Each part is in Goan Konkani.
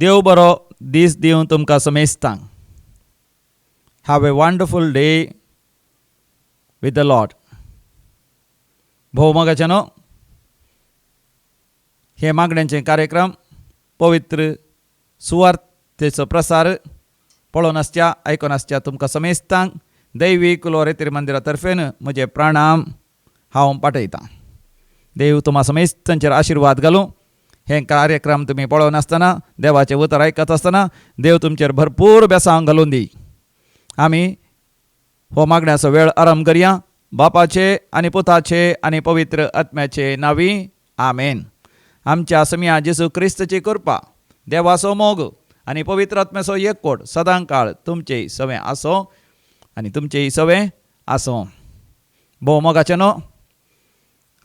देव बरो दीस दिवं तुमकां समेस्तांक. Have a wonderful day with the Lord. भोव मोगाच्यानो, हे मागण्यांचे कार्यक्रम पवित्र सुवार्तेचो प्रसार पळोवन आसच्या, आयकून आसच्या तुमकां समेस्तांक दैवीक लोरेतीर मंदिरा तर्फेन म्हजे प्रणाम हांव पाठयतां. देव तुमा समेस्तांचेर आशिर्वाद घालूं. हे कार्यक्रम तुमी पळोवन आसतना, देवाचें उतर आयकत आसतना देव तुमचेर भरपूर बेसांव घालून दी. आमी हो मागण्याचो वेळ आरंभ करया. बापाचे आनी पुताचे आनी पवित्र आत्म्याचे नावी, आमेन. आमच्या समिया जेजू क्रिस्तची कृपा, देवाचो मोग आनी पवित्र आत्म्याचो एकवट सदां काळ तुमचे सवें आसो आनी तुमचे सवें आसो. भोव मोगाचें न्हू,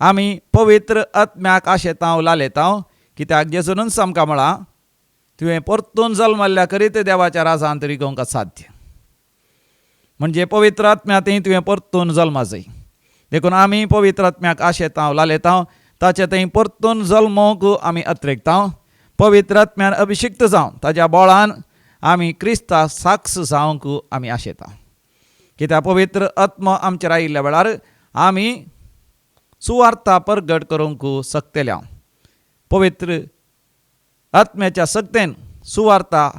आमी पवित्र आत्म्याक आशेतांव, लालेतांव, कित्याक जेजूनच आमकां म्हळां, तुवें परतून जल्मल्ल्या करीत देवाच्या राजांत रिगोवंक साध्य. म्हणजे पवित्र आत्म्या थंय तुवें परतून जल्मा जाय. देखून आमी पवित्र आत्म्याक आशेतांव, लालेतांव, ताचे थंय परतून जल्मोवंक आमी अत्रेकतांव. पवित्र आत्म्यान अभिशिक्त जावं, ताज्या बोळान आमी क्रिस्ता साक्ष जावंक आमी आशेता, कित्याक पवित्र आत्मा आमचेर आयिल्ल्या वेळार आमी सुवार्ता परगट करूंक शकतले. पवित्र आत्म्याच्या सक्तेन सुवार्ता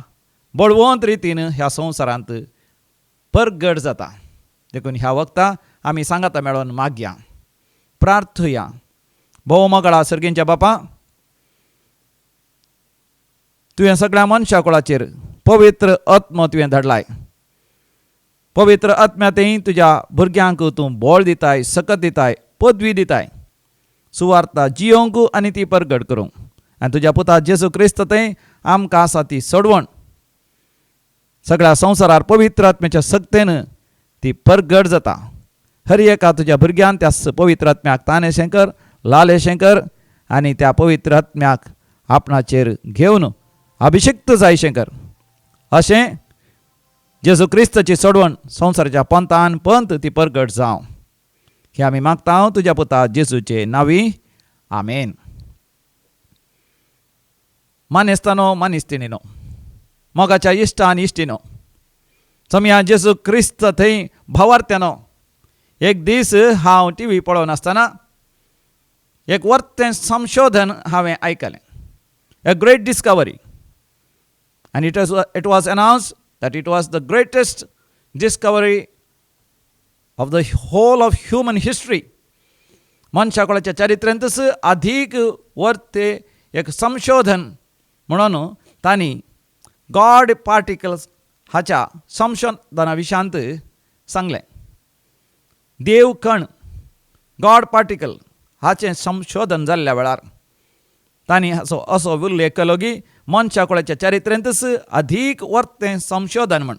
बळवंत रितीन ह्या संवसारांत परगट जाता. देखून ह्या वखता आमी सांगाता मेळोन मागया, प्रार्थुया. भोव मगळा सर्गींच्या बापा, तुवें सगळ्या मनशा कुळाचेर पवित्र आत्मो तुवें धाडलाय. पवित्र आत्म्या थंय तुज्या भुरग्यांक तूं बळ दिताय, सकत दिताय, पदवी दिताय सुवार्ता जियोंक आनी ती परगट करूंक. आनी तुज्या पुता जेजू क्रिस्त थंय आमकां आसा ती सोडवण. सगळ्या संवसारार पवित्र आत्म्याच्या सक्तेन ती परगट जाता. हर एका तुज्या भुरग्यान त्या पवित्र आत्म्याक तानेशें कर, लालेशें कर आनी त्या पवित्र आत्म्याक आपणाचेर घेवन अभिषिक्त जायशें कर. अशें जेजू क्रिस्तची सोडवण संवसाराच्या पंथान पंथ ती परगट जावं, हे आमी मागता तुज्या पुता जेजूचे नावी, आमेन. मानेस्तानो, मानिस्तिणीनो, मोगाच्या इश्टा आनी इश्टिनो, समया जेजू क्रिस्त थंय भावार्त्यानो, एक दीस हांव टी व्ही पळोवन आसतना एक वर्तें संशोधन हांवें आयकलें, a great discovery, and it was announced that it was the greatest discovery of the whole of human history. मनशाकुळाच्या चरित्रेंतच अधीक वर्ते एक संशोधन म्हणून तांणी गॉड पार्टिकल्स हाच्या संशोधना विशयांत सांगलें. देव कण, गॉड पार्टिकल हाचें संशोधन जाल्ल्या वेळार तांणी असो असो उल्लेख केलो की मनशाकुळाच्या चरित्रेंतच अधीक वर्तें संशोधन म्हण.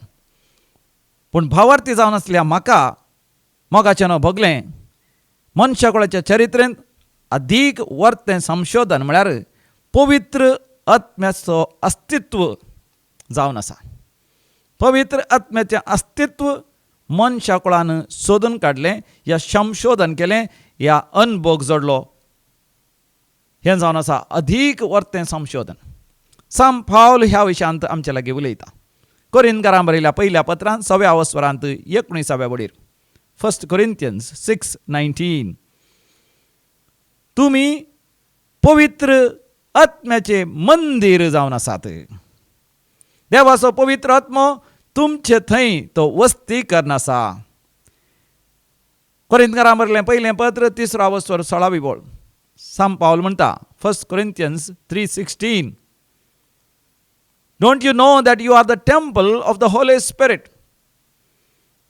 पूण भावार्थी जावन आसल्या म्हाका मोगाचें न्हू भोगलें, मनशाकुळाच्या चरित्रेंत अधीक वर्तें संशोधन म्हळ्यार पवित्र आत्म्याचो अस्तित्व जावन आसा. पवित्र आत्म्याचें अस्तित्व मनशाकुळान सोदून काडलें या संशोधन केलें या अनभोग जोडलो, हें जावन आसा अधीक वर्तें संशोधन. सांत पावल ह्या विशयांत आमचे लागीं उलयता. कोरिंदकारां बरयल्या पयल्या पत्रांत सव्या वस्वरांत 19व्या वडीर, फर्स्ट कोरिंथियन्स 6:19, तुमी पवित्र आत्म्याचे मंदीर जावन आसात. देवाचो पवित्र आत्मो तुमचे थंय तो वस्ती करनासा. कोरिंतकारां बरयलें पयलें पत्र तिसरो वस्वर 16वी बोळ, सांत पावल म्हणटा, First Corinthians 3:16, "Don't you know that you are the temple of the Holy Spirit?"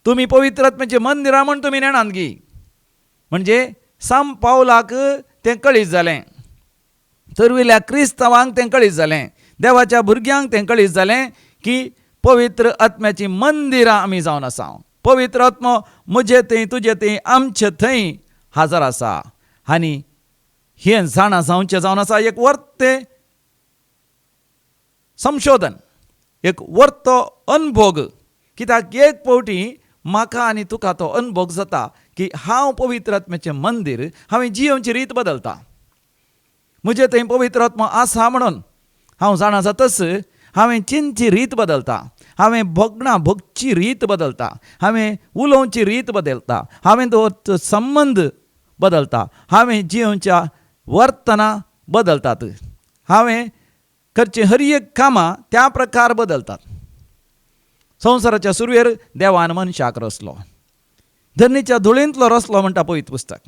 तुमी पवित्र आत्म्याचें मंदिरां म्हण तुमी नेणात गी? म्हणजे सांत पावलाक तें कळीत जालें, तरविल्या क्रिस्तांवांक तें कळीत जालें, देवाच्या भुरग्यांक तें कळीत जालें की पवित्र आत्म्याचीं मंदिरां आमी जावन आसा. पवित्र आत्मो म्हजे थंय, तुजे थंय, आमचे थंय हाजर आसा. आनी हें जाणा जावचें जावन आसा एक वर्तें संशोधन, एक वर्तो अनभोग. कित्याक एक फावटी म्हाका आनी तुका तो अनभोग जाता की हांव पवित्र आत्म्याचें मंदीर, हांवें जियोवची रीत बदलता. म्हजे थंय पवित्र आत्मा आसा म्हणून हांव जाणा जातच हांवें चिंतची रीत बदलता, हांवें भोगणां भोगची रीत बदलता, हांवें उलोवची रीत बदलता, हांवें दवरचो संबंद बदलता, हांवें जियोवच्या वर्तनां बदलतात, हांवें करचीं हर एक कामां त्या प्रकार बदलतात. संवसाराच्या सुरवेर देवान मनशाक रचलो, धरणीच्या धुळींतलो रचलो म्हणटा पवित्र पुस्तक.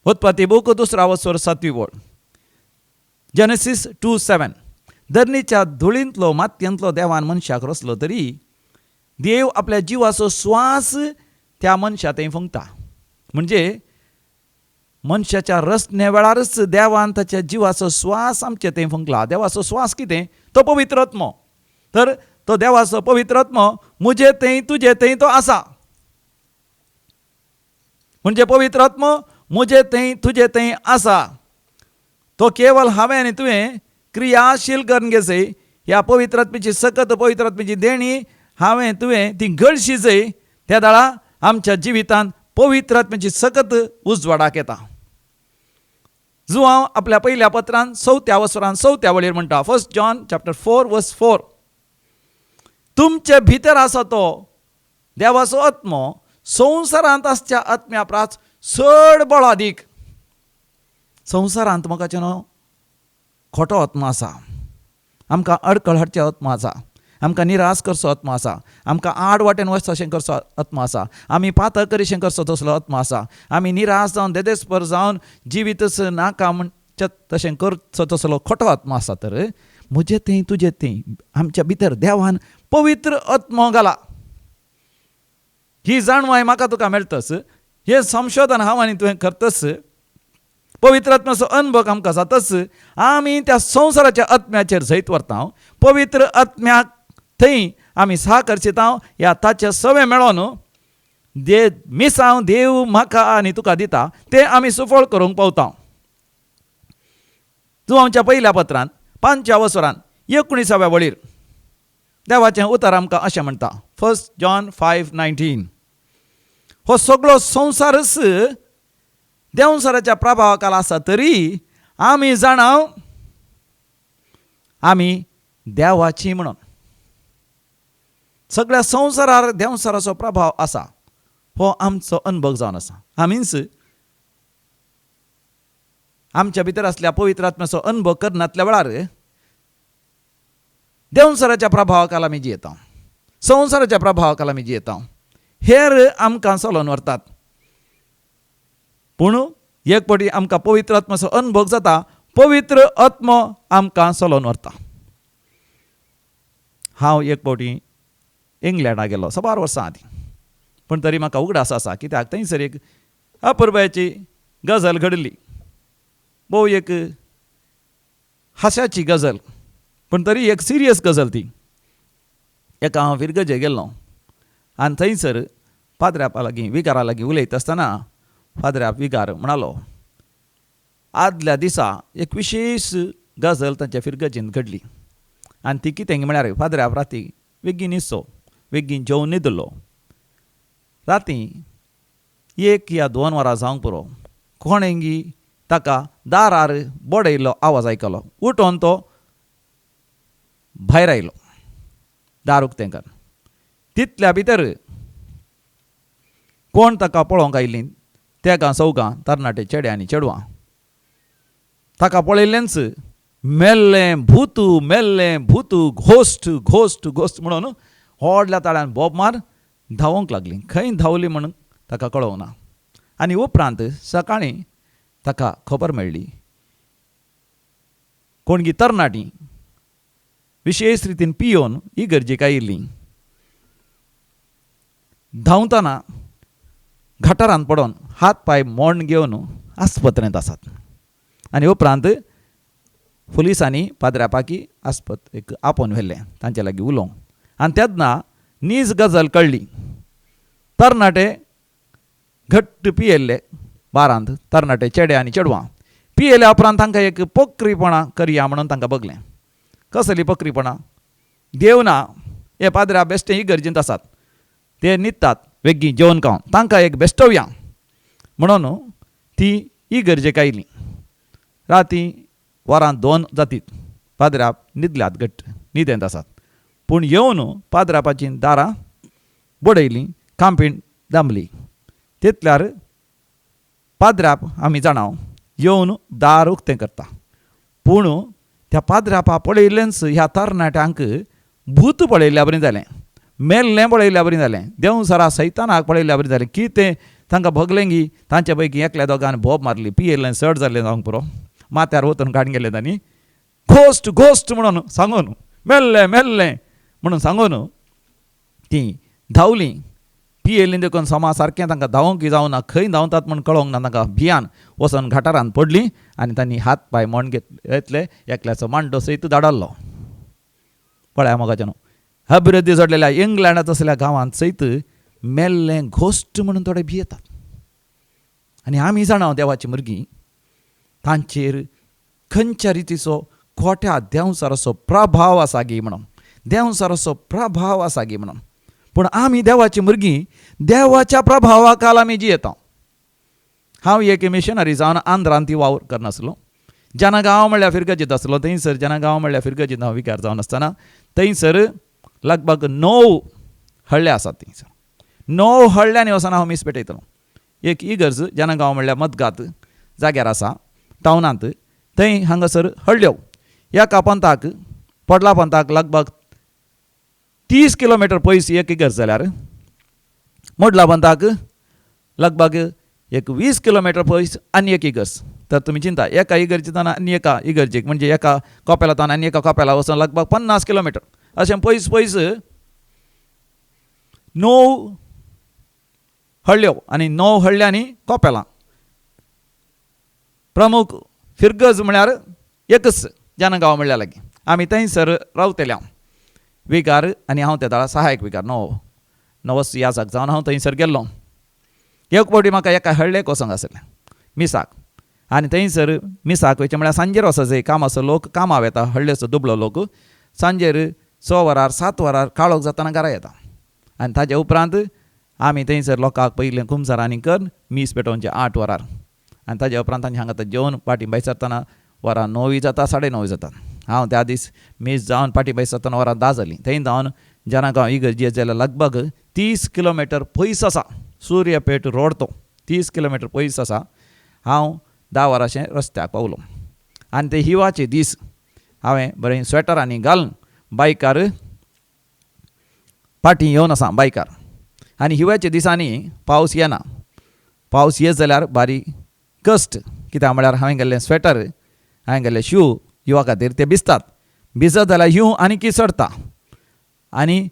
उत्पत्ती बूक दुसरा वसर सातवी वळ, जेनेसीस 2:7. धरणीच्या धुळींतलो मातयेंतलो देवान मनशाक रचलो तरी देव आपल्या जिवाचो स्वास त्या मनशा थंय फुंकता. म्हणजे मनशाच्या रचने वेळारच देवान ताच्या जिवाचो स्वास आमचे थंय फुंकला. देवाचो स्वास कितें? तो पवित्र आत्मो. तर तो देवाचो पवित्र आत्मो म्हजे थंय तुजे थंय तो आसा. म्हणजे पवित्र आत्मो म्हजे थंय तुजे थंय आसा. तो केवल हांवें आनी तुवें क्रियाशील करून घेसय. ह्या पवित्र आत्म्याची सकत, पवित्र आत्म्याची देणी हांवें तुवें ती गळशी जय त्या दाळा आमच्या जिवितांत पवित्र आत्म्याची सकत उजवाडाक येता. जुआंव आपल्या पयल्या पत्रान 4 वसरान 4 वळीर म्हणटा, 1 जॉन चॅप्टर 4 वर्स 4, तुमचे भितर आसा तो देवाचो आत्मो संवसारांत आसच्या आत्म्या प्रास चड बळादीक. संवसारांत म्हाका न्हू खोटो आत्मो आसा, आमकां अडकळ हाडचे आत्मो आसा, आमकां निराश करचो आत्मो आसा, आमकां आड वाटेन वचचो अशें करचो आत्मो आसा, आमी पातक करीशें करचो तसलो आत्मो आसा, आमी निराश जावन देदेस्पर जावन जिवीतच नाका म्हणचे तशें करचो तसलो खोटो आत्मो आसा. तर म्हजे थंय तुजे थंय आमच्या भितर देवान पवित्र आत्मो घाला. ही जाणवाय म्हाका तुका मेळटस, हें संशोधन हांव आनी तुवें करतस, पवित्र आत्म्याचो अनुभव आमकां जातच, आमी त्या संवसाराच्या आत्म्याचेर जैत व्हरता. पवित्र आत्म्याक थंय आमी सहकर्शिता, ह्या ताचे सवे मेळोन दे मिसांव देव म्हाका आनी तुका दिता तें आमी सुफळ करूंक पावता. तूं आमच्या पयल्या पत्रान 5 वसरान 19व्या वळीर देवाचें उतर आमकां अशें म्हणटा, 1 जॉन 5:19, हो सगळो संवसारच देंवसाराच्या प्रभावाखाल आसा तरी आमी जाणाव आमी देवाची म्हणून. सगळ्या संवसारार देंवसाराचो प्रभाव आसा, हो आमचो अनुभव जावन आसा. आमीच आमच्या भितर आसल्या पवित्र आत्म्याचो अनुभव करनातल्या वेळार देंवसाराच्या प्रभावाखाल आमी जियेता, संवसाराच्या प्रभावाखाल आमी जियेता, हेर आमकां चलोवन व्हरतात. पूण एक फावटी आमकां पवित्र आत्म्याचो अनुभव जाता, पवित्र आत्मो आमकां चलोवन व्हरता. हांव एक फावटी इंग्लंडा गेलो साबार वर्सां आदीं, पूण तरी म्हाका उगडास आसा कित्याक थंयसर एक अपुरबायेची गजल घडली, भोव एक हास्याची गजल, पूण तरी एक सिरियस गजल ती. एका हांव फिरगजे गेल्लो आनी थंयसर पाद्र्यापा लागीं विगारा लागीं उलयता आसतना फादऱ्याप विगार म्हणालो, आदल्या दिसा एक विशेश गजल तांच्या फिरगजेंत घडली आनी ती कितें म्हळ्यार फादऱ्याप राती बेगीन न्हिसो, बेगीन जेवन न्हिदलो. राती 1 या 2 वरां जावंक पुरो कोणेंगी ताका दारार बडयल्लो आवाज आयकलो. उठोन तो भायर आयलो, दार उक्तें कर. तितल्या भितर कोण ताका पळोवंक आयलीं, तेगां चवगां तरणाटे चेडे आनी चेडवां. ताका पळयल्लेंच मेल्लें भूतू, मेल्लें भूतू, घोस्ट घोस्ट घोस्ट म्हणून व्हडल्या ताळ्यान बोब मार धांवंक लागली. खंय धांवली म्हणून ताका कळोवंक ना. आनी उपरांत सकाळीं ताका खबर मेळ्ळी कोणगी तरणाटी विशेश रितीन पियोवन इगर्जेक आयिल्ली, धांवतना गटारान पडोन हात पांय मोड घेवन आस्पत्रेंत आसात. आनी उपरांत पुलिसांनी पाद्र्यापाकी आस्पत्रेक आपोवन व्हेलें तांचे लागीं उलोवंक. आनी तेन्ना नीज गजाल कळ्ळी. तरणाटे घट्ट पियेल्ले बारांत, तरणाटे चेडे आनी चेडवां पियेल्या उपरांत तांकां एक पोकरीपणां करया म्हणून तांकां बगलें. कसली पोकरीपणां? देव ना, हे पाद्र्या बेश्टे इगर्जेंत आसात, ते न्हिदतात वेगीं जेवन खावन, तांकां एक बेश्टोवया म्हणून ती इगर्जेक आयली. राती वरां 2 जातीत पाद्र्या न्हिदल्यात घट्ट. न्हिदेंत आसात. पूण येवन पाद्रापाचीं दारां बडयलीं, कांपीण दामली. तितल्यार पाद्राप आमी जाणां येवन दार उक्तें करता. पूण त्या पाद्रापा पळयल्लेंच ह्या तरणाट्यांक भूत पळयल्ल्या बरी जालें, मेल्लें पळयल्ल्या बरी जालें, देंवसरा सैतानाक पळयल्ल्या बरी जालें. कितें तांकां भोगलें गी, तांचे पैकी एकल्या दोगान बोब मारली, पियेल्लें चड जाल्लें जावंक पुरो, माथ्यार वतून काडून गेलें तांणी, घोस्ट घोस्ट म्हणून सांगून, मेल्लें मेल्लें म्हणून सांगून तीं धांवलीं. पियेल्लीं देखून समा सारकें तांकां धांवंक जावना, खंय धांवतात म्हूण कळोंक ना तांकां, भियान वचून घाटारान पडलीं आनी तांणी हात पांय मोण घेतले, एकल्याचो मांडो सयत धाडल्लो. पळया मोगाचें न्हू, अभिवृद्धी जोडलेल्या इंग्लंडांत असल्या गांवांत सयत मेल्लें घोस्ट म्हणून थोडे भियेतात. आनी आमी जाणा देवाची भुरगीं, तांचेर खंयच्या रितीचो खोट्या देंवचाराचो प्रभाव आसा गी म्हणून, देंवचाराचो प्रभाव आसा गी म्हणून. पूण आमी देवाची भुरगीं, देवाच्या प्रभावा खाला आमी जियेता. हांव एक मिशनरी जावन आंध्रांत ती वावर करनासलो, जनगांव म्हणल्यार फिरगजीत आसलो. थंयसर जनगांव म्हणल्यार फिरगजीत हांव विकार जावन आसतना थंयसर लगभग 9 हळ्ळे आसात. थंयसर 9 हळ्ळ्यांनी वचून हांव मीस पेटयतलो. एक इगर्ज जनगांव म्हणल्यार मदगात जाग्यार आसा टावनांत, थंय हांगासर हळ्ळ्यो एका पंथाक पडला पंथाक लगभग 30 किलोमिटर पयस एक इगर्ज जाल्यार, मोडला पंथाक लगभग एक 20 किलोमिटर पयस आनी एक इगर्ज. तर तुमी चिंता, एका इगर्जेंतल्यान आनी एका इगर्जेक म्हणजे एका कोपेलांतल्यान आनी एका कोपेला वचून लगभग 50 किलोमिटर अशें पयस पयस 9 हळ्ळ्यो आनी 9 हळ्ळ्यांनी कोपेलां. प्रमुख फिरगज म्हळ्यार एकच जनगांव म्हणल्यार लागीं आमी थंयसर रावतले. हांव विकार आनी हांव त्या वेळार सहायक विकार नवो याजक जावन हांव थंयसर गेल्लो. एक फावटी म्हाका एका हळ्ळेक वचोंक आसलें मिसाक, आनी थंयसर मिसाक वयचें म्हळ्यार सांजेर वचो जाय. कामाचो लोक कामां वेता, हळ्ळेचो दुबळो लोक सांजेर 6 वरार 7 वरार काळोख जातना घरा येता. आनी ताजे उपरांत आमी थंयसर लोकांक पयलें कुमसारांनी करून मीस पेटोवचें 8 वरार, आनी ताजे उपरांत आनी हांगा जेवन पाटी भायर सरतना वरां 9 जाता, 9:30 जाता. हांव त्या दीस मीस जावन पाटी भायर सरतना वरां 10 जालीं. थंय जावन जनगांव इगर्ज जाल्यार लगभग 30 किलोमिटर पयस आसा, सूर्यपेट रोड तो 30 किलोमिटर पयस आसा. हांव 10 वरांशें रस्त्याक पावलो आनी ते हिवाचे दीस हांवें बरें स्वेटरांनी घालून बायकार पाटी येवन आसा बायकार. आनी हिवाच्या दिसांनी पावस येना, पावस येत जाल्यार बारीक कश्ट, कित्याक म्हळ्यार हांवें गेल्लें स्वेटर, हांवें गेल्ले शू हिवा खातीर ते भिजतात, भिजत जाल्यार हिंव आनी किसडता आनी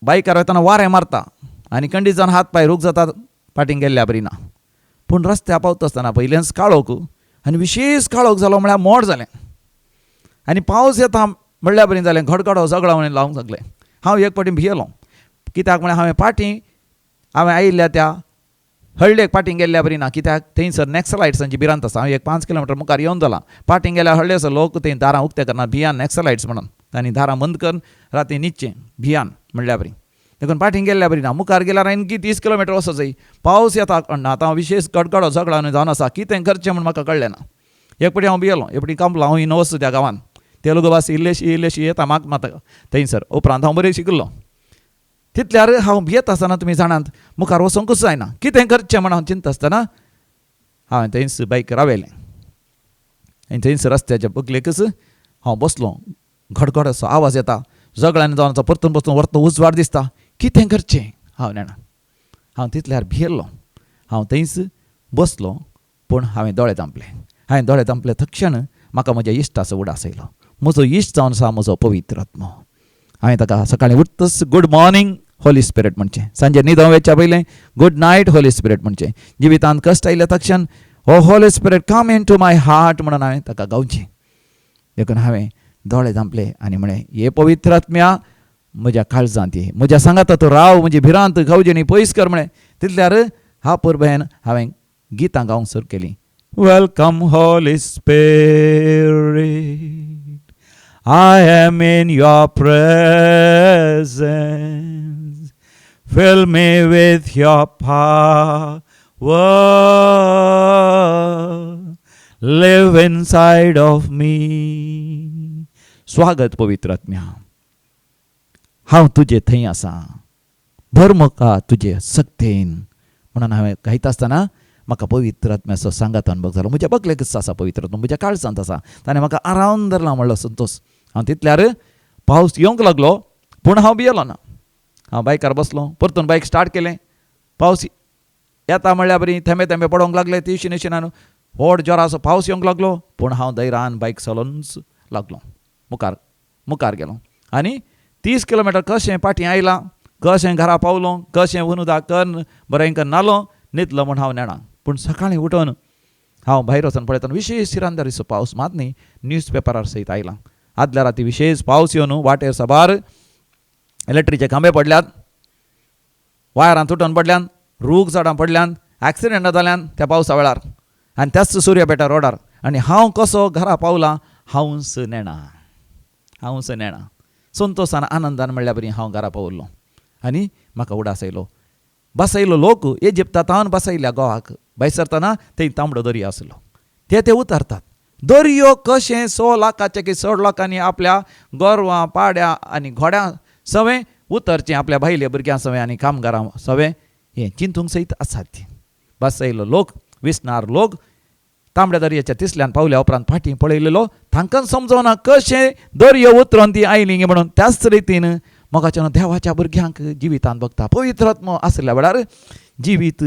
बायकार वतना वारें मारता आनी कंडीजान हात पांय रूख जातात, फाटीं गेल्ल्या बरी ना. पूण रस्त्यार पावता आसतना पयलेंच काळोख आनी विशेश काळोख जालो म्हळ्यार मोड जालें आनी पावस येता म्हणल्या बरी जालें, घडघडो झगडावणी लावंक लागलें. हांव एक फावटी भियेलो, कित्याक म्हळ्यार हांवें फाटीं हांवें आयिल्ल्या त्या हळ्ळेक फाटीं गेल्ल्या बरी ना, कित्याक थंयसर नॅक्सलायट्सांची भिरांत आसा. हांव एक 5 किलोमिटर मुखार येवन जाला, फाटीं गेल्यार हळ्ळेचो लोक थंय दारां उक्तें करना, भियान नॅक्सलायट्स म्हणून तांणी दारां बंद करून राती न्हिदचें भियान म्हणल्या बरी. देखून फाटीं गेल्ल्या बरी ना, मुखार गेल्यार आणखी 30 किलोमिटर वचो जाय, पावस येता कळना. आतां हांव विशेश गडगडो झगडावन जावन आसा, कितें करचें म्हूण म्हाका कळ्ळें ना. एक फावटी हांव भियेलो, एक फावटी कांपलो, हांव नवो त्या गांवांत, तेलुगू भास इल्लेशी इल्लेशी येता म्हाका मात थंयसर. उपरांत हांव बरें शिकिल्लो. तितल्यार हांव भियेत आसतना तुमी जाणात मुखार वचोंकूच जायना, कितें करचें म्हण हांव चिंतता आसतना हांवें थंयच बायक रावयलें आनी थंयच रस्त्याच्या बगलेकच हांव बसलो. घडघडाचो आवाज येता, झगड्यांनी जावन परतून परतून वरतो उजवाड दिसता, कितें करचें हांव नेणा. हांव तितल्यार भियेल्लो, हांव थंयच बसलो, पूण हांवें दोळे धांपले. हांवें दोळे धांपले तक्षण म्हाका म्हज्या इश्टाचो उडास आयलो. म्हजो इश्ट जावन आसा म्हजो पवित्र आत्मो. हांवें ताका सकाळीं उठतच गुड मॉर्निंग होली स्पिरिट म्हणचें, सांजे न्हिदोंक वचच्या पयलें गुड नायट होली स्पिरिट म्हणचें, जिवितांत कश्ट आयले तक्षण हो Holy Spirit come into my heart म्हणून हांवें ताका गावचें. देखून हांवें दोळे धांपले आनी म्हळें, हे पवित्र आत्म्या म्हज्या काळजांत ये, म्हज्या सांगाता तूं राव, म्हजी भिरांत खावजेणी पयस कर म्हळें. तितल्यार हा पुरबेन हांवें गितां गावंक सुरू केलीं. Welcome Holy Spirit, I am in your presence, fill me with your power, live inside of me, स्वागत पवित्र आत्म्या, हांव तुजे थंय आसा, भर म्हाका तुजे सक्तेन म्हणून हांवें गायता आसतना म्हाका पवित्र आत्म्याचो सांगात अनुभव जालो. म्हज्या बगलेकच आसा पवित्र आत्मा, म्हज्या काळजांत आसा. ताणें म्हाका आरावन धरला म्हणलो संतोश. हांव तितल्यार पावस येवंक लागलो पूण हांव भियेलो ना. हांव बायकार बसलो, परतून बायक स्टार्ट केलें. पावस येता म्हणल्यार बरी थेंबे थेंबे पडोंक लागले, ती शिनान व्हड जोराचो पावस येवंक लागलो पूण हांव धैर्यान बायक चलोवंच लागलो, मुखार मुखार गेलो आनी 30 किलोमिटर कशें फाटीं आयलां, कशें घरा पावलो, कशें उनुदा कन्न बरें कन्न न्हालो, न्हिदलो म्हूण हांव नेणा. पूण सकाळीं उठून हांव भायर वचून पळयतना विशेश शिरांदारीचो पावस मात न्ही न्यूज पेपरार सयत आयला. आदल्या राती विशेश पावस येवन वाटेर साबार इलेक्ट्रीचे खांबे पडल्यात, वायरां तुटून पडल्यान, रूख झाडां पडल्यान, एक्सिडेंटां जाल्यान त्या पावसा वेळार आनी त्याच सुर्यापेटा रोडार. आनी हांव कसो घरा पावलां हांवच नेणा, हांवच नेणा. संतोशान आनंदान म्हणल्यार बरी हांव घरा पावल्लो आनी म्हाका उडास आयलो. बसयलो लोक इजिप्ता तावन बसयल्या गोवाक भायर सरतना थंय तांबडो दर्या आसलो, ते ते उतरतात. दर्यो कशें 100 लाखाचे की चड लोकांनी आपल्या गोरवां पाड्या आनी घोड्यां सवें उतरचें, आपल्या भायल्या भुरग्यां सवें आनी कामगारां सवें, हें चिंतूंक सयत आसात. बसयलो लोक विसनार लोक तांबड्या दर्याच्या तिसल्यान पावल्या उपरांत फाटीं पळयलेलो तांकां समजोना कशें दर्यो उतरून ती आयली म्हणून. त्याच रितीन मोगाच्यान देवाच्या भुरग्यांक जिवितांत बघता पवित्र आत्मो आसल्या वेळार जिवीत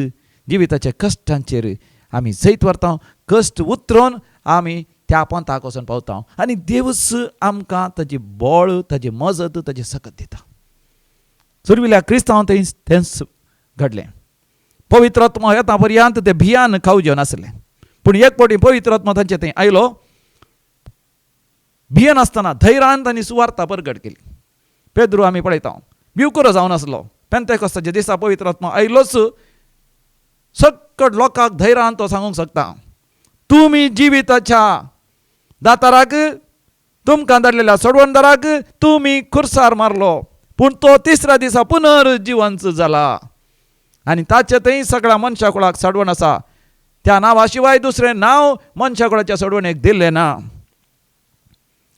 जिविताच्या कश्टांचेर आमी जैत व्हरता, कश्ट उतरून आमी त्या पंथाक वचून पावता आनी देवच आमकां ताजी बळ, ताजी मजत, ताजी सकत दिता. सुरविल्या क्रिस्तांव थंय तेंच घडलें. पवित्र आत्मो येता पर्यंत ते भियान खावजेवन नासलें, पूण एक फावटी पवित्र आत्मो तांचे थंय आयलो, भियेनासतना धैर्यान तांणी सुवार्ता परगट केली. पेद्रू आमी पळयता भिवकुरो जावन आसलो. पेंतेकोस्ताच्या दिसा पवित्र आत्मो आयलोच, सकट लोकांक धैर्यान तो सांगूंक शकता, तुमी जिविताच्या दाताराक, तुमकां धाडलेल्या सोडवणदाराक तुमी खुर्सार मारलो, पूण तो तिसऱ्या दिसा पुनर्जिवंत जाला आनी ताचे थंय सगळ्या मनशा कुळाक सोडवण आसा. त्या नांवा शिवाय दुसरें नांव मनशा कुळाच्या सोडवणेक दिल्लें ना.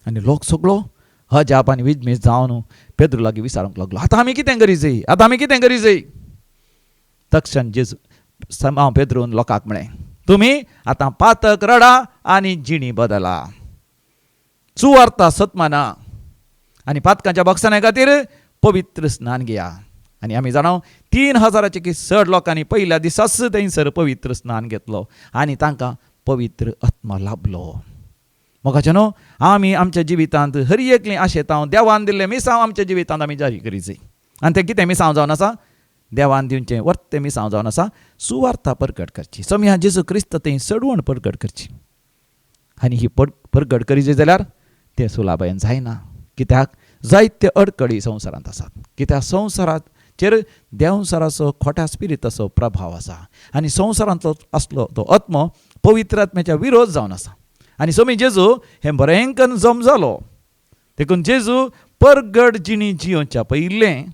आनी लोक सगळो अजाप आनी विजमीस जावन पेद्रू लागीं विचारूंक लागलो, आतां आमी कितें करी जाय, आतां आमी कितें करी जाय? तक्षण जेजू हांव पेद्रून लोकांक म्हळें, तुमी आतां पातक रडा आनी जिणी बदला, सुवार्ता सतमाना आनी पातकांच्या बक्षाणे खातीर पवित्र स्नान घेया. आनी आमी जाणा 3000 की चड लोकांनी पयल्या दिसाच थंयसर पवित्र स्नान घेतलो आनी तांकां पवित्र आत्मा लाभलो. मोगाचे न्हू आमी आमच्या जिवितांत हर एकली आशेतांव देवान दिल्लें मिसांव आमच्या जिवितांत आमी जारी करी जाय. आनी तें कितें मिसांव जावन आसा? देवान दिवचें वर्तें मिसांव जावन आसा सुवार्ता परगट करची, समया जेजू क्रिस्त थंय चडवण परगट करची. आनी ही परगट करी जाय जाल्यार तें सुलाबायेन जायना, कित्याक जायते अडकळी संवसारांत आसात, कित्याक संवसाराचेर देंवसाराचो खोट्या स्पिरिताचो प्रभाव आसा आनी संवसारांतलो आसलो तो आत्मो पवित्र आत्म्याच्या विरोध जावन आसा. आनी सोमी जेजू हें बरेंकन जम जालो, देखून जेजू परगट जिणी जियोवच्या पयलें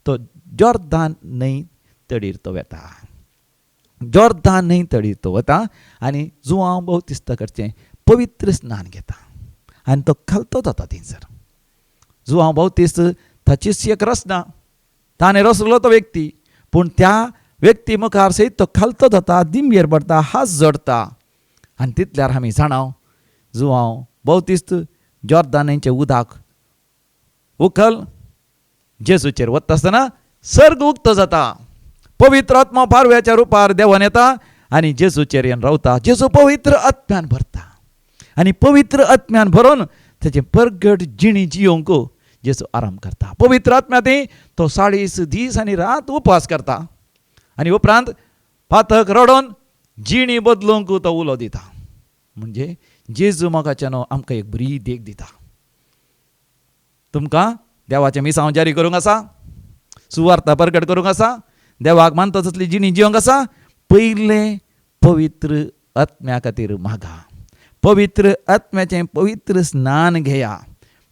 तो जॉर्दान न्हंय तडीर तो वेता, जॉर्दान न्हंय तडीर तो वता आनी जुवांव बौतिस्त करचें पवित्र स्नान घेता आनी तो खालतो जाता थंयसर. जुवांव बौतिस्त ताचीच एक रचना, ताणें रचलो तो व्यक्ती, पूण त्या व्यक्ती मुखार सयत तो खालतो जाता, दिमयेर पडटा, हात जोडटा आनी तितल्यार आमी जाणाव जुवांव बौतिस्त जॉर्दान न्हंयचें उदक उखल जेजूचेर वता आसतना सर्ग उक्तो जाता, पवित्र आत्मा पारव्याच्या रुपार देंवन येता आनी जेजूचेर येवन रावता. जेजू पवित्र आत्म्यान भरता आनी पवित्र आत्म्यान भरून ताचें परगट जिणी जियोवंक जेजू आराम करता. पवित्र आत्म्या थंय तो 40 दीस आनी रात उपवास करता आनी उपरांत पातक रडोन जिणी बदलूंक तो उलो दिता. म्हणजे जेजू मोगाच्यानो आमकां एक बरी देख दिता. तुमकां देवाचें मिसांव जारी करूंक आसा, सुवार्ता परगट करूंक आसा, देवाक मानता तसली जिणी जिवंक आसा, पयलें पवित्र आत्म्या खातीर मागा, पवित्र आत्म्याचें पवित्र स्नान घेया,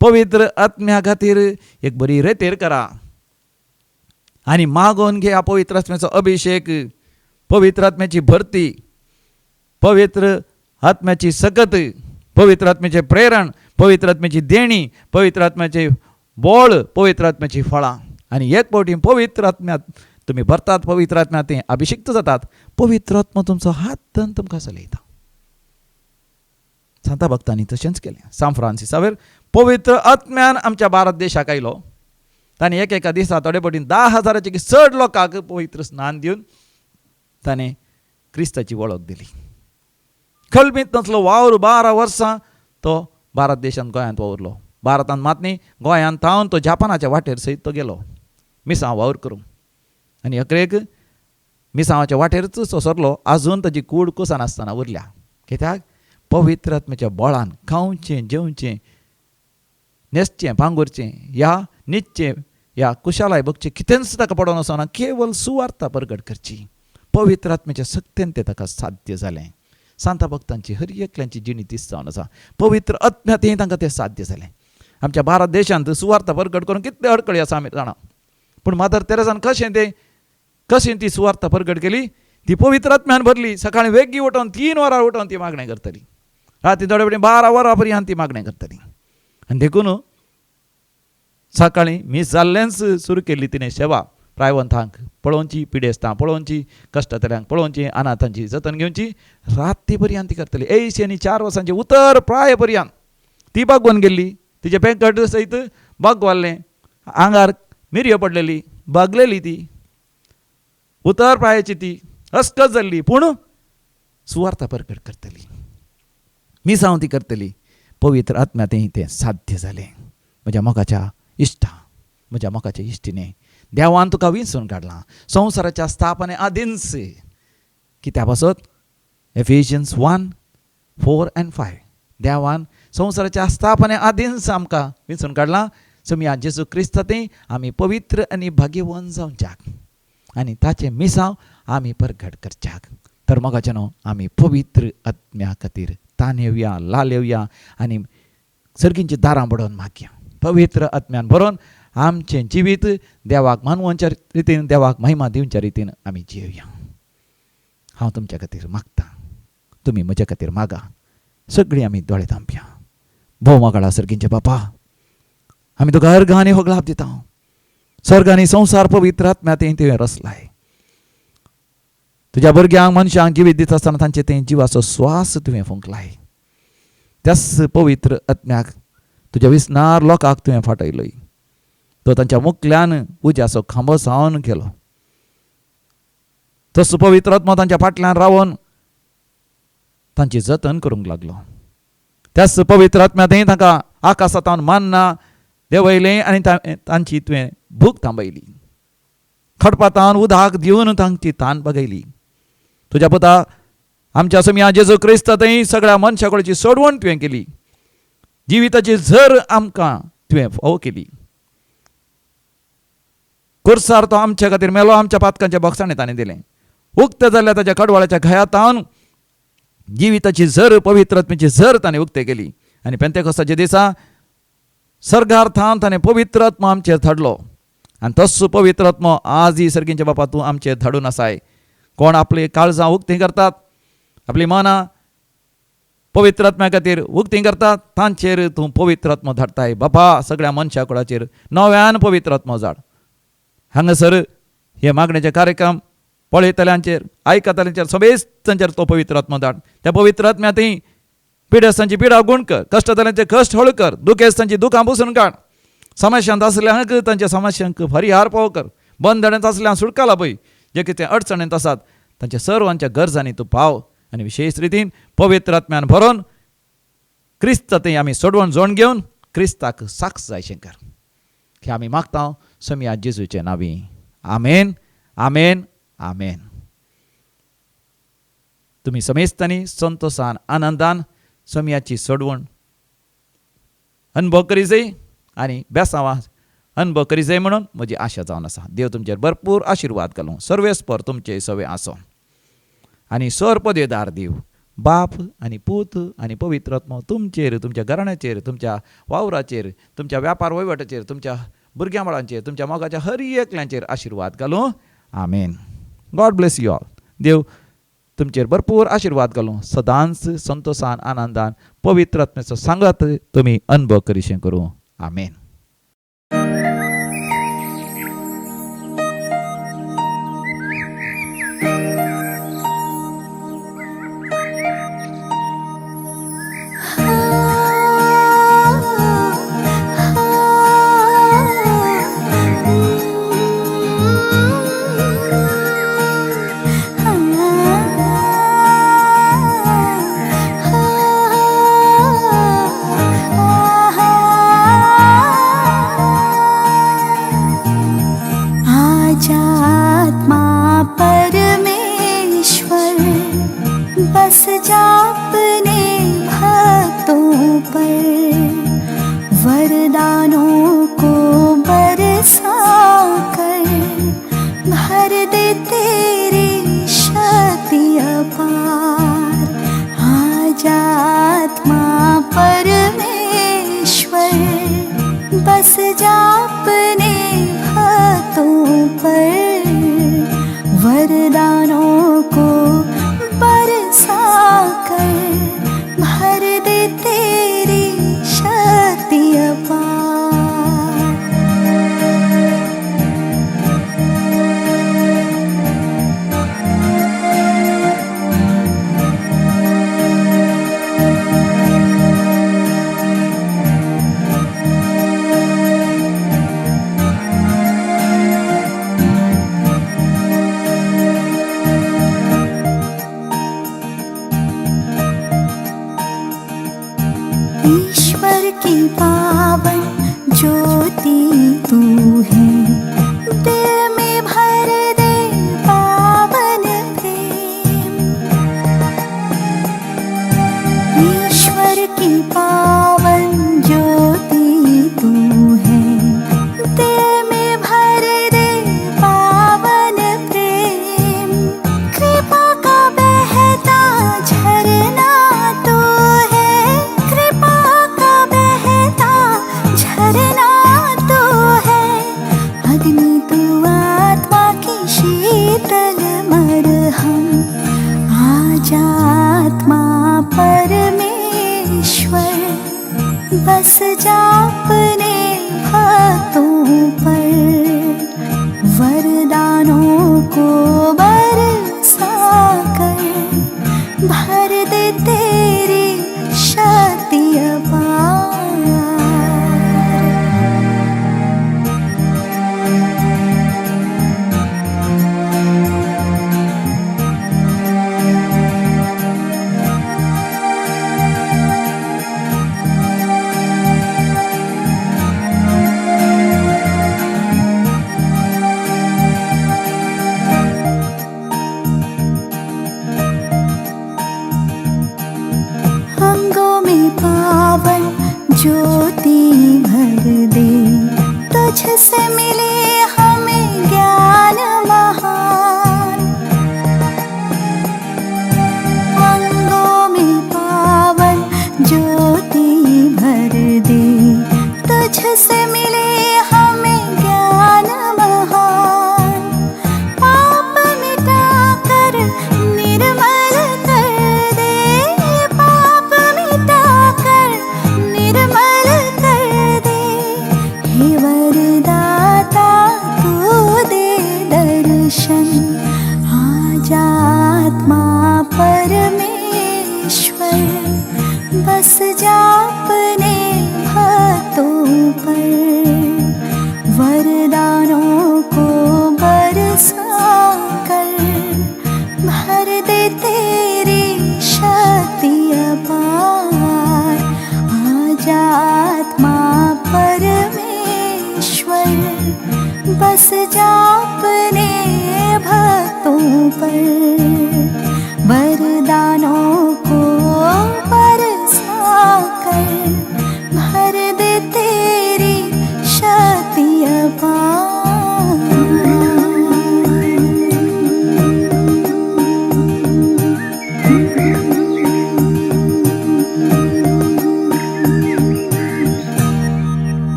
पवित्र आत्म्या खातीर एक बरी रेतेर करा आनी मागोवन घेया पवित्र आत्म्याचो अभिशेक, पवित्र आत्म्याची भरती, पवित्र आत्म्याची सकत, पवित्र आत्म्याचें प्रेरण, पवित्र आत्म्याची देणी, पवित्र आत्म्याचे बळ, पवित्र आत्म्याची फळां. आनी एक फावटी पवित्र आत्म्यात तुमी भरतात, पवित्र आत्म्यात ते अभिषिक्त जातात, पवित्र आत्मा तुमचो हात धरून तुमकां चलयता. सांता भक्तांनी तशेंच केलें. सांत फ्रांसीस सावेर पवित्र आत्म्यान आमच्या भारत देशाक आयलो. ताणें एक एका दिसा थोडे फावटी 10,000 चड लोकांक पवित्र स्नान दिवन ताणें क्रिस्ताची वळख दिली. खलबीत नासलो वावर 12 वर्सां तो भारत देशांत गोंयांत वावुरलो. भारतांत मात न्ही, गोंयांत थावन तो जापानाच्या वाटेर सयत तो गेलो मिसांव वावर करूंक. आनी अकरेक मिसांवाच्या वाटेरच तो सरलो. आजून ताजी कूड कुसान आसतना उरल्या. कित्याक? पवित्र आत्म्याच्या बळान खावचें, जेवचें, न्हेसचें, पांगुरचें या न्हिदचें या कुशालाय भोगचें कितेंच ताका पडोन वचना, केवल सुवार्ता परगट करची. पवित्र आत्म्याच्या सक्तेन तें ताका साध्य जालें. सांता भक्तांची हर एकल्यांची जिणी तीच जावन आसा. पवित्र आत्म्यातय तांकां तें साध्य जालें. आमच्या भारत देशांत सुवार्ता परगट करून कितले अडकळी आसा आमी जाणा, पूण मादर तेरेसान कशें ती सुवार्ता परगट केली? ती पवित्र आत्म्यान भरली. सकाळीं वेगीं उठोवन 3 वरां उठोवन ती मागणें करतली, राती थोडे फावटी 12 वरां पर्यंत ती मागणें करतली. आनी देखून सकाळीं मीस जाल्लेंच सुरू केल्ली तिणें सेवा. प्रायवंतांक पळोवची, पिडेस्तां पळोवची, कश्टतल्यांक पळोवची, अनाथांची जतन घेवची, राती पर्यंत ती करतली. 84 वर्सांची उतर प्राय पर्यंत ती बागवून गेल्ली. तिचें पेंकट सयत बागवाल्लें, आंगार मिरयो पडलेली, बागलेली ती, उतर प्रायेची ती अस्कत जाल्ली, पूण सुवार्ता परगट करतली, मिसांव ती करतली. पवित्र आत्म्या तें साध्य जालें. म्हज्या मोगाच्या इश्टा, म्हज्या मोगाच्या इश्टिने, देवान तुका विंचून काडलां संवसाराच्या स्थापने आदींच. कित्या पासत? एफिशियन्स 1:4 and 5. देवान संवसाराच्या स्थापने आदींच आमकां विंचून काडलां समिया जेजू क्रिस्तांत आमी पवित्र आनी भाग्यवंत जावच्याक आनी ताचें मिसांव आमी परगट करच्याक. तर मोगाचें न्हू, आमी पवित्र आत्म्या खातीर तानेवया, लालेवया आनी सर्गींची दारां बडोवन मागया. पवित्र आत्म्यान भरोवन आमचें जिवीत देवाक मानवच्या रितीन, देवाक महिमा दिवच्या रितीन आमी जियोया. हांव तुमच्या खातीर मागतां, तुमी म्हज्या खातीर मागा. सगळीं आमी दोळे धांपया. भोव मोगाळा सर्गींचे बापा, आमी तुका अर्घ आनी होगळाप दिता. सर्ग आनी संवसार पवित्र आत्म्या तें तुवें रचलाय. तुज्या भुरग्यांक मनशांक जिवीत दिता आसतना तांचे तें जिवाचो स्वास तुवें फुंकलाय. त्याच पवित्र आत्म्याक तुज्या विसनार लोकांक तुवें फाटयलोय. तो तांच्या मुखल्यान उज्याचो खांबो जावन गेलो. तसो पवित्र आत्मो तांच्या फाटल्यान रावन तांची जतन करूंक लागलो. त्याच पवित्र आत्म्या तांकां आकाशांत मान्ना देंवयलें आनी तांची तुवें भूक थांबयली. खडपातान उदक दिवन तांची तान बगयली. तुज्या पुता आमच्या समिया जेजू क्रिस्त थंय सगळ्या मनशा कडची सोडवण तुवें केली. जिविताची झर आमकां तुवें फावो केली. कुर्सार तो आमच्या खातीर मेलो, आमच्या पातकांच्या बोक्सांनी ताणें दिलें. उक्तें जाल्ल्या ताच्या कडवाळ्याच्या घायातावन जिविताची झर, पवित्र आत्म्याची झर ताणें उक्ते केली. आनी पेंतेकोस्ताच्या दिसा सर्गार थावन ताणें पवित्र आत्मा आमचेर धाडलो. आनी तस्सो पवित्र आत्मो आजय सर्गींच्या बापा तूं आमचेर धाडून आसाय. कोण आपली काळजां उक्तीं करतात, आपली मनां पवित्र आत्म्या खातीर उक्तीं करतात, तांचेर तूं पवित्र आत्मो धाडटाय. बापा, सगळ्या मनशा कुळाचेर नव्यान पवित्र आत्मो झाड. हांगासर हे मागण्याचे कार्यक्रम पळयतल्यांचेर, आयकतल्यांचेर, सगळेच तो पवित्र आत्मो धाड. त्या पवित्र आत्म्यातय पिडेस्तांची पिडा गुण कर, कश्टतल्यांचे कश्ट हळू कर, दुखेस्तांची दुखां पुसून काड, समस्यांत आसल्यांक तांच्या समस्यांक परिहार पाव कर, बंधनांत आसल्यांक सुटका लाभय, जे कितें अडचणींत आसात तांच्या सर्वांच्या गरजांनी तूं पाव. आनी विशेश रितीन पवित्र आत्म्यान भरोन क्रिस्त थंय आमी सोडवण जोण घेवन क्रिस्ताक साक्ष जाय कर. हे आमी मागता समिया जेजूचे नांवी. आमेन, आमेन, आमेन. तुमी समेस्तांनी संतोशान आनंदान समियाची सोडवण अनुभव करी जाय आनी बेसांवा अनुभव करी जाय म्हणून म्हजी आशा जावन आसा. देव तुमचेर भरपूर आशिर्वाद घालूं. सर्वेस्पर तुमचे सवे आसो आनी सर पदेदार देव बाप आनी पूत आनी पवित्र आत्मो तुमचेर, तुमच्या घराण्याचेर, तुमच्या वावराचेर, तुमच्या व्यापार वहिवाटाचेर, तुमच्या भुरग्यां बाळांचेर, तुमच्या मोगाच्या हर एकल्यांचेर आशिर्वाद घालूं. आमेन. God bless you all. देव तुमच्या तुमचेर भरपूर आशिर्वाद घालूं. सदांच संतोशान आनंदान पवित्र आत्म्याचो सांगात तुमी अनुभव करिशें करूं. आमेन. बस जा अपने भक्तों पर, वरदानों को बरसा कर भर दे तेरी शक्ति अपार। आजा आत्मा परमेश्वर, बस जा अपने भक्तों पर, वरदानों को बरसा कर भर दे तेरी शक्ति अपार। ईश्वर की पावन ज्योति तू है, दिल में भर दे पावन प्रेम। ईश्वर की पावन ज्योति तू है, दिल में भर दे पावन प्रेम। कृपा का बहता झरना तू है, कृपा का बहता झरना तू है। अग्नि तू आत्मा की शीतल मरहम, आजा आत्मा परमेश्वर, बस जा अपने भक्तों पर, वरदानों को बरसा कर भर दे तेरी शक्ति अपार। अंगों में पावन ज्योति भर दे, तुझसे मिले हमें ज्ञान महान। अंगों में पावन ज्योति भर दे, तुझसे मिले हमें ज्ञान महान। पाप मिटा कर निर्मल कर दे, पाप मिटा कर निर्मल कर दे। हे वरदाता तू दे दर्शन, आजा आत्मा परमेश्वर, बस जा अपने भक्तों पर, वरदानों को बरसा कर भर दे तेरी शक्ति अपार। आजा आत्मा परमेश्वर, बस जा अपने भक्तों पर, वरदानों को बरसा कर भर दे तेरी शक्ति अपार।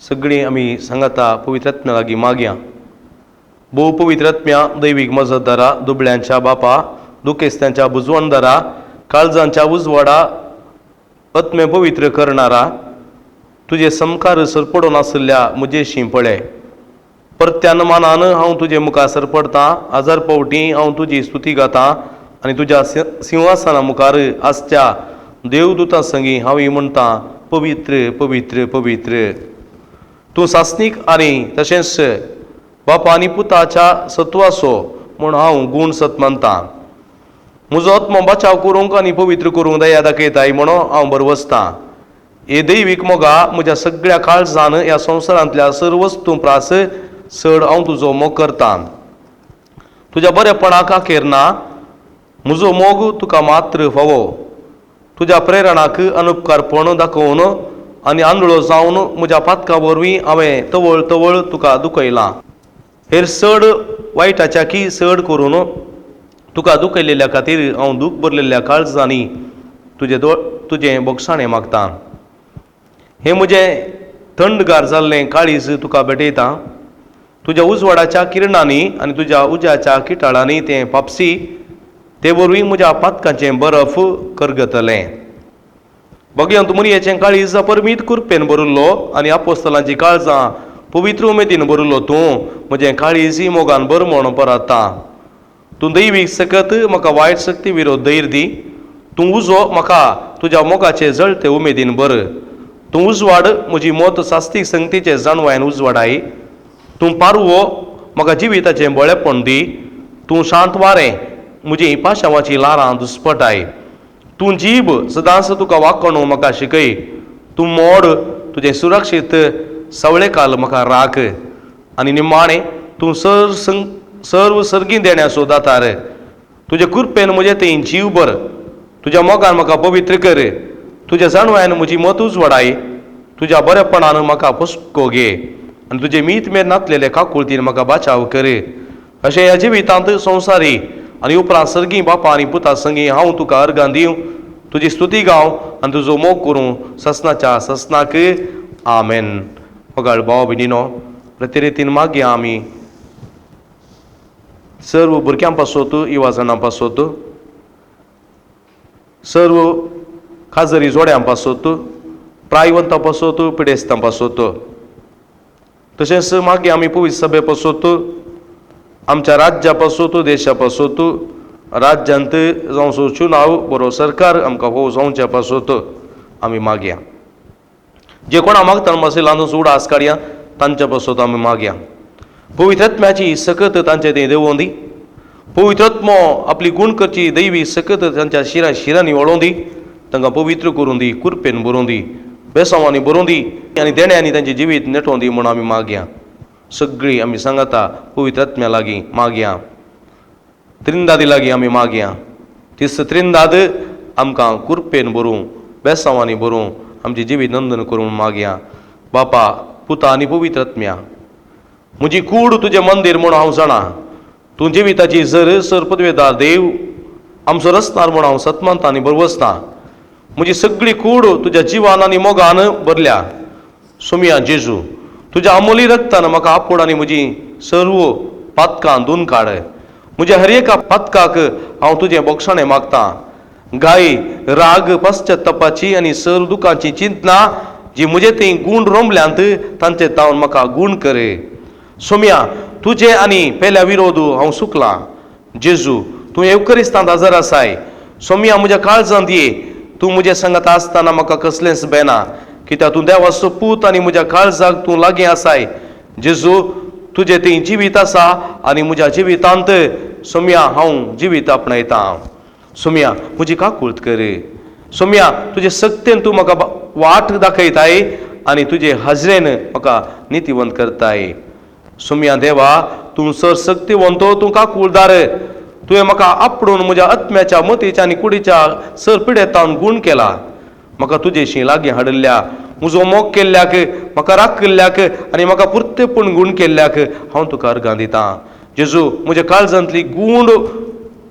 सगळीं आमी सांगाता पवित्र आत्म्या लागीं मागया. भोव पवित्रत्म्या दैवीक मजतदारा, दुबळ्यांच्या बापा, दुखेस्त्यांच्या बुजवणदारा, काळजांच्या उजवाडा, आत्मे पवित्र करणारा, तुजे समकार सरपडून आशिल्ल्या म्हजेशी पळय. परत्यान मानान हांव तुजे मुखार सरपडतां, हजार फावटी हांव तुजी स्तुती गातां आनी तुज्या सिंहासना मुखार आसच्या देवदूता संगी हांव म्हणटा, पवित्र पवित्र पवित्र. तूं सासणीक आनी तशेंच बापा आनी पुताच्या सत्वाचो म्हूण हांव गूण सत मानतां. म्हजो आत्मो बचाव करूंक आनी पवित्र करूंक दया दाखयताय म्हणून हांव बरवसतां. हे दैवीक मोगा म्हज्या सगळ्या काळजान ह्या संवसारांतल्या सर्व वस्तूं प्रास चड हांव तुजो मोग करतां. तुज्या बरेपणाक अखेर ना, म्हजो मोग तुका मात्र फावो. तुज्या प्रेरणाक अनुपकारपण दाखोवन आनी आंधळो जावन म्हज्या पातका वरवीं हांवें तवळ तवळ तुका दुखयलां. हेर चड वायटाच्या की चड करून तुका दुखयलेल्या खातीर हांव दूख भरलेल्या काळजांनी तुजें तुजें बोगसाणें मागतां. हें म्हजें थंडगार जाल्लें काळीज तुका भेटयता. तुज्या उजवाडाच्या किरणांनी आनी तुज्या उज्याच्या किटाळांनी तें पापसी, ते वरवीं म्हज्या पातकांचें बरफ करगतलें. बगयांत मुरयेचें काळीज परमीत कुरपेन भरिल्लो आनी आपोस्तलांची काळजां पवित्र उमेदीन भरिल्लो तूं म्हजें काळीज मोगान भर म्हूण परता. तूं दैवीक सकत म्हाका वायट शक्ती विरोध धैर्य दी. तूं उजो म्हाका तुज्या मोगाचे जळते उमेदीन भर. तूं उजवाड म्हजी मत सास्तीक संगतीचे जाणवायन उजवाडाय. तूं पारवो म्हाका जिविताचें बळेपण दी. तूं शांत वारें म्हजी पाशांवाची ल्हारां दुस्पटाय. तूं जीब सदांच तुका वाकणू म्हाका शिकय. तूं मोड तुजें सुरक्षीत सवळेकाल म्हाका राख. आनी निमाणें तूं सर सर्व सर्गी देण्याचो दातार. तुजे कृपेन म्हजें थंय जीव भर. तुज्या मोगान म्हाका पवित्र कर. तुज्या जाणवायान म्हजी मत उजवाडाय. तुज्या बरेपणान म्हाका पोसको घे आनी तुजे मीत मेर नातलेले काकुळतीन म्हाका बाचाव कर. अशें ह्या जिवितांत संवसारी आनी उपरांत सर्गी बापा आनी पुता संगी हांव तुका अर्गां दिवं, तुजी स्तुती गाव आनी तुजो मोग करूं ससनाच्या ससनाक. आमेन. मोगाळ भाव भयणीनो, प्रतिरितीन मागया आमी सर्व भुरग्यां पासत, युवा जाणां पासत, सर्व खाजरी जोड्यां पासत, प्रायवंतां पासत, पिडेस्तां पासत, तशेंच मागीर आमी पवित्र सभे पासत, आमच्या राज्या पासत, देशा पासत, राज्यांत जावचो चुनाव बरो सरकार आमकां हो जावच्या पासत आमी मागया. जे कोणा मागता मातशें ल्हान उडास काडया तांच्या पासत आमी मागया. पवित्रत्म्याची सकत तांचे थंय देंवोवन दी. पवित्रत्मो आपली गूण करची दैवी सकत तांच्या शिरां शिरांनी वळोवन दी. तांकां पवित्र करून दी, कुरपेन बरोवन दी, बेसांवांनी बरोवन दी आनी देण्यांनी तांचें जिवीत नेटोवन दी म्हूण आमी मागया. सगळीं आमी सांगाता पवित्रत्म्या लागीं मागया, त्रिंदादी लागीं आमी मागया. तीस त्रिंदाद आमकां कुरपेन बरूं, बेसांवांनी बरूं, आमचें जिवीत नंदन करूं मागया. बापा, पुता आनी पवित्रत्म्या, म्हजी कूड तुजें मंदीर म्हूण हांव जाणा. तूं जिविताची जर सर पदवेदार देव आमचो रसणार म्हूण हांव सतमानता आनी बरवसता. म्हजी सगळी कूड तुज्या जिवान आनी मोगान भरल्या. सोमिया जेजू, तुज्या अमोली रक्तान म्हाका आपोड आनी म्हजी सर्व पातकां धुवन काड. म्हज्या हर एका पातकाक हांव तुजें बोगसाणें मागतां. गाय, राग, पश्चातापाची आनी सर्व दुखांची चिंतना जी म्हजे थंय गूण रोमल्यांत तांचे तावन म्हाका गूण कर. सोम्या, तुजे आनी पेल्या विरोध हांव सुकलां. जेजू, तूं येवकरिस्तांत हजर आसाय. सोम्या, म्हज्या काळजांत ये. तूं म्हज्या सांगात आसतना म्हाका कसलेंच बेना, कित्याक तूं देवाचो पूत आनी म्हज्या काळजाक तूं लागीं आसाय. जेजू, तुजें थंय जिवीत आसा आनी म्हज्या जिवितांत सोम्या हांव जिवीत आपणायतां. सोम्या, म्हजी काकूळत कर. सोम्या, तुजे सक्तेन तूं म्हाका वाट दाखयताय आनी तुजे हाजरेन म्हाका नितीवंत करताय. सोम्या देवा, तूं सर सक्तिवंत, तूं काकूळदार. तुवें म्हाका आपडून म्हज्या आत्म्याच्या, मतीच्या आनी कुडीच्या सर पिडेतावन गूण केला. म्हाका तुजेशी लागीं हाडिल्ल्या, म्हजो मोग केल्ल्याक, म्हाका राखिल्ल्याक आनी म्हाका पुरतेपण गूण केल्ल्याक हांव तुका अर्गां दितां. जेजू, म्हज्या काळजांतली गूण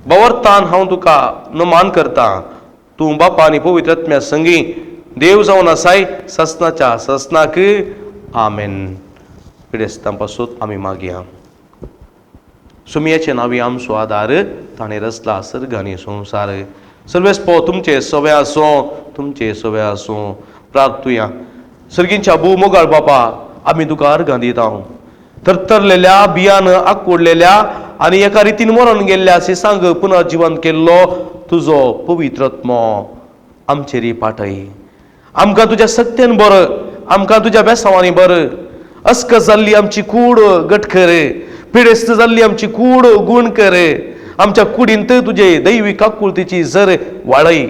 बवरतान हांव तुका नमान करतां. तूं बापा आनी पवित्र आत्म्या संगी देव जावन आसाय ससनाच्या ससनाक. आमेन. पिडेस्तां पासून आमी मागया. सुमयेचे नांवी आमचो आदार, ताणें रचला सर्ग आनी संवसार. सर्वेस्पो तुमचे सवे आसूं, तुमचे सवे आसूं. प्रार्थुया. सर्गींच्या भोव मोगाळ बापा, आमी तुका अर्गां दिता. थरथरलेल्या बियान आकुडलेल्या आनी एका रितीन मरण गेल्ल्या सिसांक पुनर्जिवन केल्लो तुजो पवित्र आत्मो आमचेर पाटय. आमकां तुज्या सत्यान बर, आमकां तुज्या बेसांवांनी बर. अस्क जाल्ली आमची कूड गट कर, पिडेस्त जाल्ली आमची कूड गूण कर. आमच्या कुडींत तुजे दैवीक आकुळतीची जर वाळय,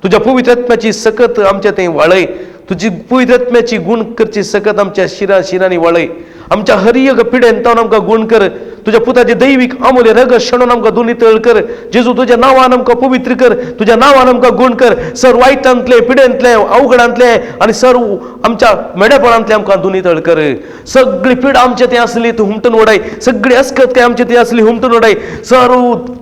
तुज्या पवित्र आत्म्याची सकत आमच्या थंय वाळय, तुजी पवित्र आत्म्याची गूण करची सकत आमच्या शिरा शिरांनी वाळय. आमच्या हर एक पिडेन तावन आमकां गूण कर. तुज्या पुताचे दैवीक अमूल्य रगत शेणून आमकां दोनी तळ कर. जेजू तुज्या नांवान आमकां पवित्र कर, तुज्या नांवान आमकां गूण कर. सर वायटांतले, पिडेंतले, अवघडांतले आनी सर आमच्या मेडेपणांतले आमकां दोनी तळ कर. सगळी पिडा आमच्या थंय आसली तूं हुमटून उडय, सगळी अस्कत काय आमच्या थंय आसली हुमटून उडय. सर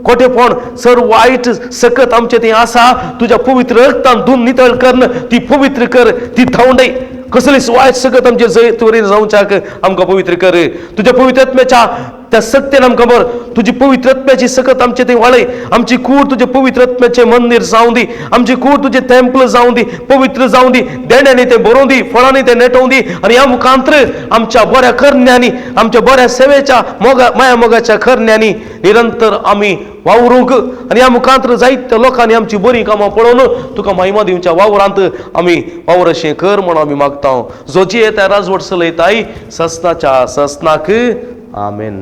खोटेपण, सर वायट सकत आमच्या थंय आसा, तुज्या पवित्र रक्तान धुवन नितळ कर, ती पवित्र कर, ती धांवडय. कसलीच वायट सकत आमचे जय त्वरेन जावच्याक आमकां पवित्र कर. तुज्या पवित्र आत्म्याच्या त्या सत्तेन आमकां बर, तुजी पवित्र आत्म्याची सकत आमचे थंय वाळय. आमची कूड तुजे पवित्र आत्म्याचें मंदीर जावं दी, आमची कूड तुजें टेम्पल जावं दी, पवित्र जावं दी. देण्यांनी तें बरोवं दी, फळांनी तें नेटोवं दी. आनी ह्या मुखांत्र आमच्या बऱ्या करण्यांनी, आमच्या बऱ्या सेवेच्या मोगा माया मोगाच्या करण्यांनी निरंतर आमी वावरूंक आनी ह्या मुखांत्र जायत्या लोकांनी आमची बरीं कामां पळोवन तुका महिमा दिवच्या वावरांत आमी वावर अशें कर म्हणून आमी मागता. जो जियेता राजवट चलयताय ससनाच्या ससनाक. आमेन.